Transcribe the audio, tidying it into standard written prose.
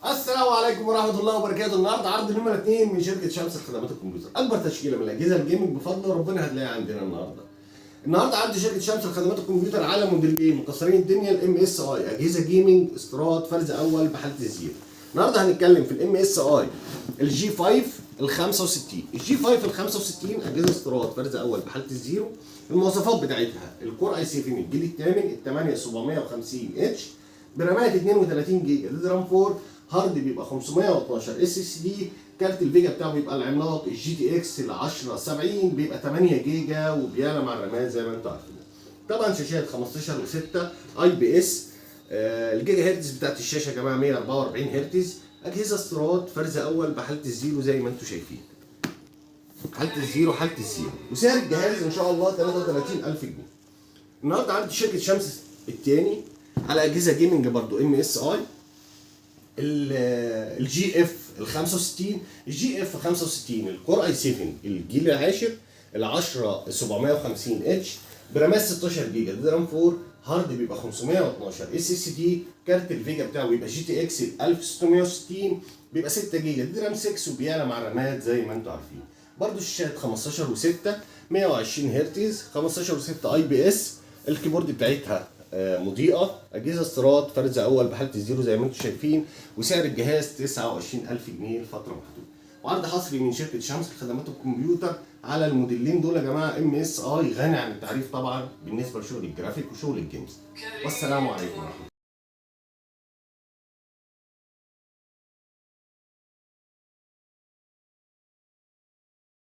السلام عليكم ورحمة الله وبركاته. النهارده عرض نمرة 2 من شركة شمس لخدمات الكمبيوتر، أكبر تشكيلة من الأجهزة ال gaming بفضل ربنا هتلاقيها عندنا النهارده. النهارده عرض شركة شمس لخدمات الكمبيوتر على موديلين مكسرين الدنيا، ال MSI، أجهزة gaming استيراد فرز أول بحالة ال zero. النهارده هنتكلم في ال MSI ال G 5 ال 65، ال G 5 ال 65 أجهزة استيراد فرز أول بحالة ال zero. المواصفات بتاعتها ال Core i 7 الجيل الثامن، ال 8750 H، برامات 32 جيجا DDR 4، hard بيبقى 512 SSD، كارت ال VGA بتاعه بيبقى العملاق ال GTX ال 1070 بيبقى 8 جيجا وبيعلى مع الرامات زي ما انتم عارفين. طبعا شاشات 15 و6 IPS، الجيجا هرتز بتاعت الشاشة يا جماعة 144 هرتز. اجهزة استيراد فرز اول بحاله ال zero زي ما انتم شايفين. حاله ال zero، حاله ال zero. وسعر الجهاز ان شاء الله 33000 جنيه. النهارده عند شركة شمس التاني على اجهزة gaming برضو MSI ال GF ال 65، ال GF 65، ال Core i 7 الجيل العاشر، ال 10 750 H، برامات 16 جيجا DDR 4، hard بيبقى 512 SSD، كارت ال VGA بتاعه بيبقى GTX 1660 بيبقى 6 جيجا DDR 6 وبيعلى مع الرامات زي ما انتم عارفين. برضو الشاشات 15 و6 120 هرتز، 15 و6 IPS، ال keyboard بتاعتها مضيئة. أجهزة استيراد فرز أول بحالة ال zero زي ما انتم شايفين، وسعر الجهاز 29000 جنيه لفترة محدودة. وعرض حصري من شركة شمس لخدمات الكمبيوتر على الموديلين دول يا جماعة، MSI غني عن التعريف طبعا بالنسبة لشغل الجرافيك وشغل ال games. والسلام عليكم ورحمة الله.